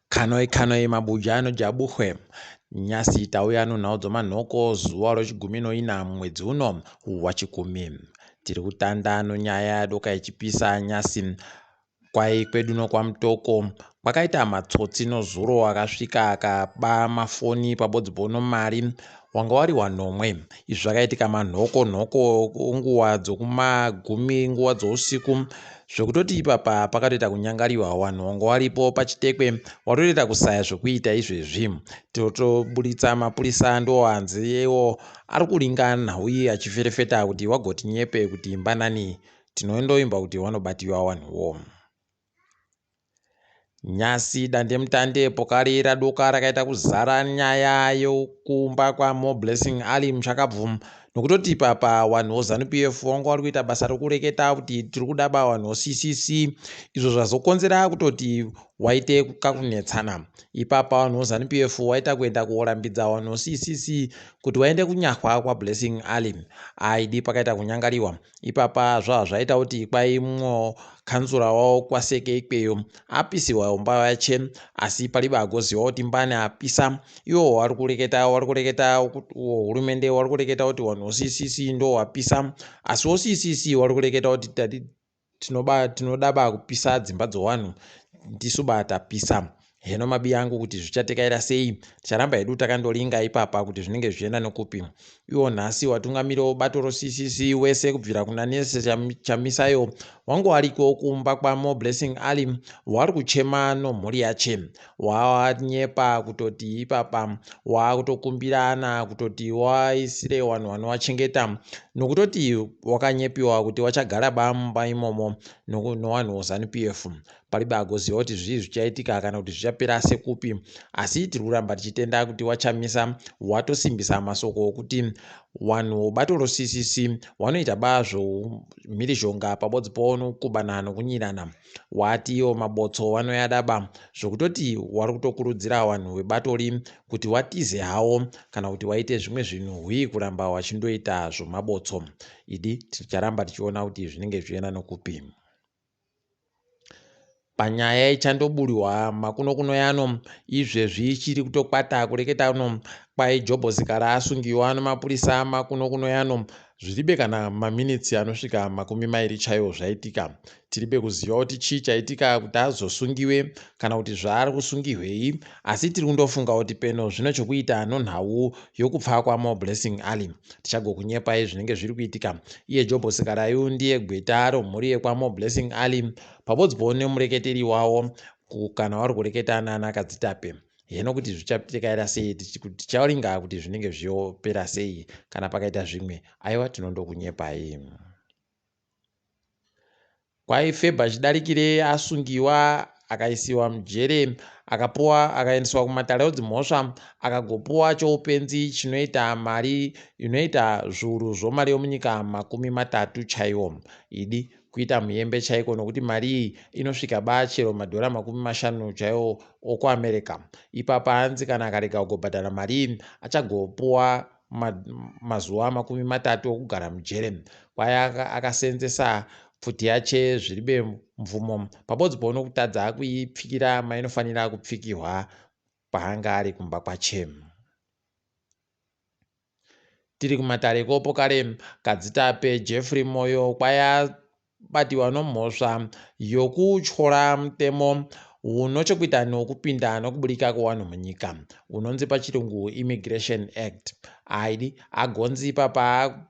Kanoi kanoi mabuja anojabuhwe. Nyasi tauya nonhau dzomanhoko zuva rochigumi noina mumwedzi uno waChikumi. Tiri kutanda nonyaya yadoka ichipisa nyasi kwai kwedu nokwaMutoko kwakaita matsotsi nozuro akasvika akaba mafoni pabodzi pono mari wanga wari wanomwe. Izvi zvakaitika manhoko nhoko nguva dzokumagumi nguva dzousiku zvekutoti ipapa pakatoita kunyangariwa wanhu wanga waripo pachitekwe watotoita kusaya zvekuita izvezvi. Totoburitsa mapurisa ndoanzi iwo ari kuringa nhau iyi achiferefeta kuti wagoti nyepe kuti imbanani tinondoimba kuti wanobatiwa wanhuwo. Nyasi dandemutande pokari radoka rakaita kuzara nyaya yokumba kwaMoreblessing Ali mushakabvu nokutoti ipapa vanhu voZanu PF vanga vari kuita basa rokureketa kuti tiri kudaba vanhu voCCC izvo zvazokonzera kutoti waite kakunetsana ipapa vanhu voZanu PF waita kuenda kuorambidza vanhu voCCC kuti waende kunyahwa kwaBlessing Ali aidi pakaita kunyangariwa Ipapa zvabva zvaita kuti kwai mumwewo kanzura wavo kwaSeke ikweyo apisiwa umba yache asi palibe agoziva kuti mbani apisa iwo wari kureketa wari kureketa hurumende wari kureketa kuti wanhu woCCC ndo wapisa asi woCCC wari kureketa kuti tati tinoba tinoda ba kupisa dzimba dzowanhu ndisu ba tapisa heno mabi angu kuti zvichatekaira sei ticharamba hedu takandoringa ipapa kuti zvinenge zvichienda nekupi iwo nhasi watungamiri webato roccc wese kubvira kuna nese chamisayo wangu ariko kumba kwamo blessing ali wari kuchema nomhuri yache wanyepa kutoti ipapa wakutokumbirana kutoti waisire wanhu wanowachengeta nokutoti wakanyepiwa kuti wachagara bamumba imomo nowanhu wozanu pf Palibe agoziva kuti zvii zvichaitika kana kuti zvichapera sekupi asi tiri kuramba tichitenda kuti waChamisa watosimbisa masoko okuti wanhu bato roCCC wanoita ba zvomhirizhonga pabodzi powo nokubana nokunyirana. Wati iwo mabotso wanoyada ba zvokutoti wari kutokurudzira wanhu webatori kuti watize hawo kana kuti waite zvimwe zvinhu hwii kuramba wachindoita zvomabotso. Idi ticharamba tichiona kuti zvinenge zvichienda nokupi. Panyaya ichandoburiwa makuno kuno yano izvezvi ichiri kutokwata kureketa no kwai Jobho Sikhala asungiwa nemapurisa makuno kuno yano zviribe kana maminitsi anosvika 20 chaiwo zvaitika. Tiribe kuziva kuti chii chaitika kuti azosungiwe kana kuti zvaari kusungihwei asi tiri kundofunga kuti peno zvino chokuita nonhau yokupfa kwaMoreblessing Ali. Tichagokunyepai zvinenge zviri kuitika. Iye Jobho Sikarayu ndiye gweta romhuri yekwaMoreblessing Ali pabodzbo nemureketeri wavo kana wari kureketa nana Kadzitape. Heno kuti zvichaptekaira sei ticharinga kuti zvinenge zviyopera sei kana pakaita zvimwe aiwa tinondokunyepai. Kwai Febha Chidarikire asungiwa akaisiwa mujere akapuwa akaendeswa kumatare odzimhosva akagopuwa choupenzi chinoita mari inoita zviuru zvomari yomunyika 30 chaiwo. Idi kuita muyembe chaiko nokuti mari iyi inosvika ba chero madhora 50 chaiwo okuAmerica. Ipapa hanzi kana akarega kugobhadhara mari iyi achagopuwa mazuva 30 okugara mujere. Kwai akasenzesa pfuti yache zviribe mvumo pabodzi pounokutadza kuipfikira mainofanira kupfikihwa paanga ari kumba kwache. Tiri kumatare ikopo kare Kadzitape Jeffrey Moyo kwai abatiwa nomhosva yokutyora mutemo unochokuita nokupinda nokuburika kwevanhu munyika unonzi pachirungu Immigration Act. Aidi agonzi ipapa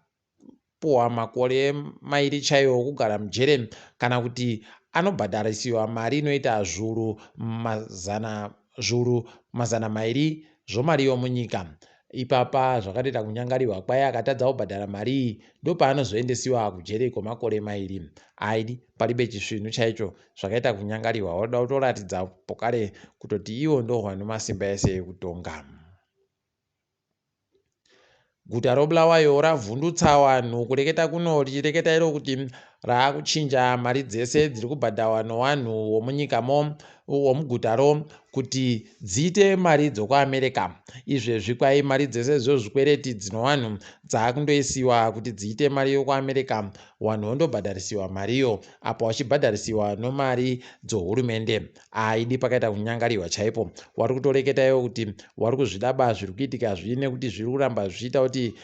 apuwa makore mairi chaiwo okugara mujere kana kuti anobhadharisiwa mari inoita zviuru mazana zviuru 200 zvomari yomunyika. Ipapa zvakatoita kunyangariwa kwai akatadza kubhadhara mari iyi ndopaanozoendesiwa kujere kwemakore mairi. Aidi palibe chisvinu chaicho zvakaita kunyangariwa wada kutoratidza pokare kutoti iwo ndohwano masimba ese ekutonga. Guta roBulawayo ravhundutsa vanhu kureketa kuno richireketa iro kuti Raakuchinja mari dzese dziri kubhadhawa nowanhu womunyikamo womugutaro kuti dziite mari dzokuAmerica. Izvezvi kwai mari dzese dzozvikwereti dzinowanhu dzaakundoisiwa kuti dziite mari yokuAmerica, wanhu wondobhadharisiwa mariyo apo wachibhadharisiwa nomari dzohurumende. Aidi pakaita kunyangariwa chaipo. Wari kutoreketa iwo kuti wari kuzvidaba zviri kuitika zvi nekuti zviri kuramba zvichiita kuti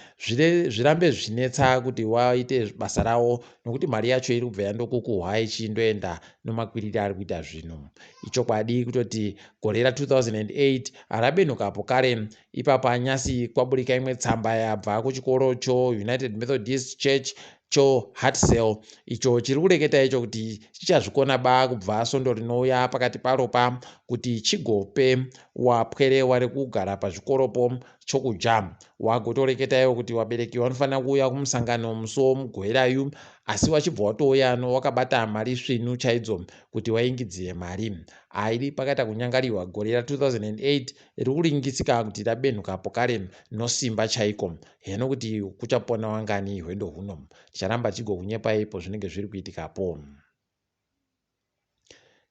zvirambe zvichinetsa kuti waite basa rawo nokuti mari yacho iri kubva yandokukuhwa ichindoenda nomakwiriro ari kuita zvinhu. Ichokwadi kutoti gore ra2008 rabenukapo kare ipapa nyasi kwaburika imwe tsamba yabva kuchikoro choUnited Methodist Church choHartsel icho chiri kureketa icho kuti chichazvikona ba kubva svondo rinouya pakati paropa kuti chigope wapwere wari kugara pazvikoropo chokudya. Wagotoreketa iwo kuti wabereki wanofanira kuuya kumusangano musi womugoverayu asi wachibva watouya wakabata mari svinu chaidzo kuti waingidzire mari. Airi pakaita kunyangariwa gore ra2008 riri kuringisika kuti rabenhukapo kare nosimba chaiko. Heno kuti kuchapona wangani hwendo huno. Ticharamba tichigokunyepai pozvinenge zviri kuitikapo.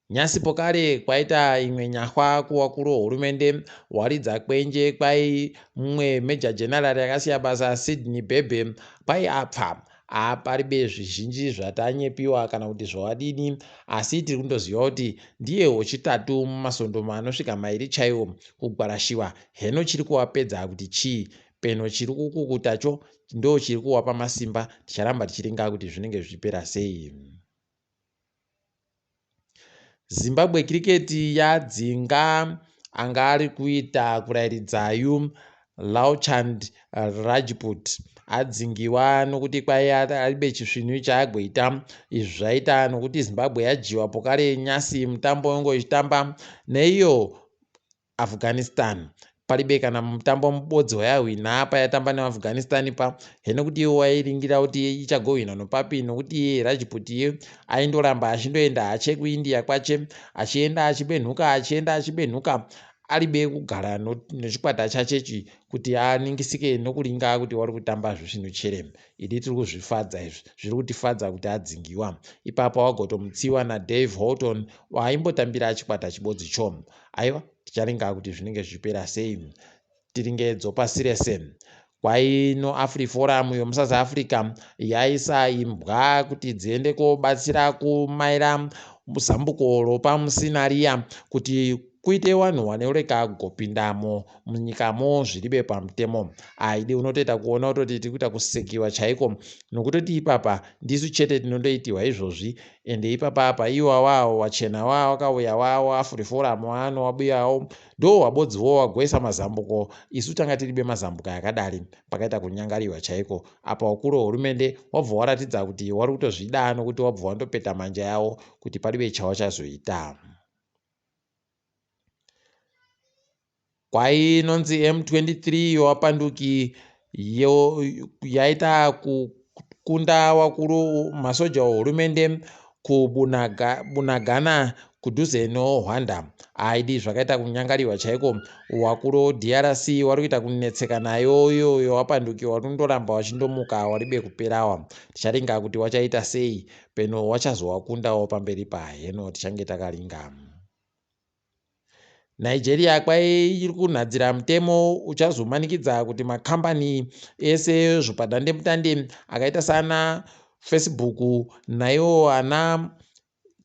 Nyasi pokare kwaita imwe nyahwa kuvakuru vehurumende waridza kwenje kwai mumwe Major General akasiya basa Sydney Bhebhe kwai apfa. Haparibe zvizhinji zvatanyepiwa kana kuti zvawadini asi tiri kundoziva kuti ndiye wechitatu mumasondo anosvika mairi chaiwo kugwarashiwa. Heno chiri kuvapedza kuti chii peno chiri kukukutacho ndo chiri kuvapa masimba. Ticharamba tichiringa kuti zvinenge zvichipera sei. Zimbabwe Cricket yadzinga anga ari kuita kurayiridzayu Lalchand Rajput adzingiwa nokuti kwai aribe chisvinu chaagoita. Izvi zvaita nokuti Zimbabwe yadyiwa pokare nyasi mutambo wange ichitamba neiyo Afghanistan. Paribe kana mutambo mubodzi wayahwina payatamba neAfghanistan pa heno kuti iwo wairingira kuti ichagohwina nopapi nokuti iye Rajput iye aindoramba achindoenda hache kuIndia kwache achienda achibenhuka achienda achibenhuka aribe kugara nechikwata chachechi kuti aningisike nokuringa kuti wari kutamba zvisvinu chere. Idi tiri kuzvifadza izvi zviri kutifadza kuti adzingiwa. Ipapo wagotomutsiwa naDave Houghton waimbotambira chikwata chibodzicho. Aiwa ticharinga kuti zvinenge zvichipera sei. Tiringe dzopasi rese. Kwai noAfriForum yomuSouth Africa yaisa imbwa kuti dziende kobatsira kumaira zambuko ropamusinariya kuti kuite vanhu vanoreka kugopindamo munyikamo zviribe pamutemo. Aidi unotoita kuona kutoti tiri kuita kusekiwa chaiko nokutoti ipapa ndisu chete tinondoitirwa izvozvi ende ipapa apa iwawawo wachena wakauya wawo AfriForum wano wabuyawo ndo wabodziwo wagoisa mazambuko isu tanga tiribe mazambuko akadari pakaita kunyangariwa chaiko. Apa wakuru wehurumende wabva waratidza kuti wari kutozvida nokuti wabva wandopeta manja yawo kuti paribe chawachazoita. Kwai inonzi M23 yowapanduki yaita kukunda wakuru masoja ehurumende kuBunagana kudhuze noRwanda. Aidi zvakaita kunyangariwa chaiko. Wakuru DRC wari kuita kunetseka nayo iyo yowapanduki wari kundoramba wachindomuka waribe kuperawa. Ticharinga kuti wachaita sei peno wachazowakundawo pamberi paheno tichange takaringa. Nigeria kwai iri kunhadzira mutemo uchazomanikidza kuti makambani ese zvopadandemutande akaita sana Facebook naiwo ana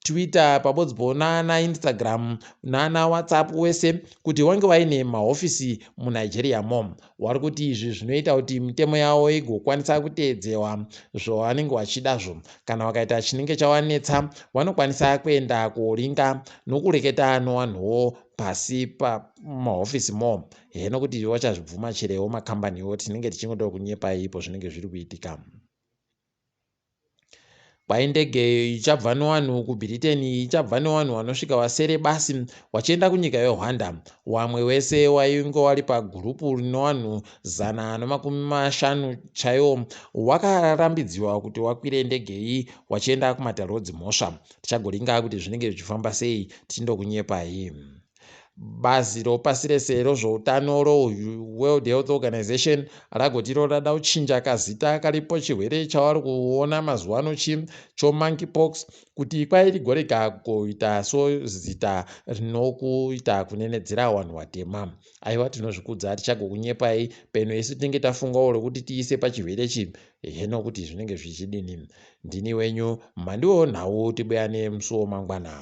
Twitter pabodzipo nana Instagram nana WhatsApp wese kuti wange waine mahofisi muNigeria mo. Wari kuti izvi zvinoita kuti mitemo yavo igokwanisa kuteedzewa zvavanenge vachidazvo. Kana vakaita chinenge chawanetsa vanokwanisa kuenda koringa nokureketa novanhuwo pasi pamahofisi mo. Heno kuti vachazvibvuma cherewo makambaniwo tinenge tichingoda kunyepa ipo zvinenge zviri kuitika. Kwai ndege ichabva nevanhu kuBritain ichabva nevanhu vanosvika vasere basi vachienda kunyika yeRwanda. Wamwe wese wainge wari pagurupu rino vanhu 150 chaiwo wakarambidziwa kuti wakwire ndege iyi wachienda kumatare edzimhosva. Tichagoringa kuti zvinenge zvichifamba sei tichindokunyepai. Bazi ropasi rese rozvoutano roWorld Health Organization ragoti iro rada kuchinja kazita karipo chirwere chavari kuona mazuva ano chi chomonkeypox kuti kwai rigorega kuita sozita rinokuita kunenedzera vanhu vatema. Aiwa, tinozvikudza, tichagokunyepai peno isu tinenge tafungawo rekuti tiise pachirwere ichi heno kuti zvinenge zvichidini. Ndini wenyu Mhandiwo Nhau, tibuyane musi wamangwana.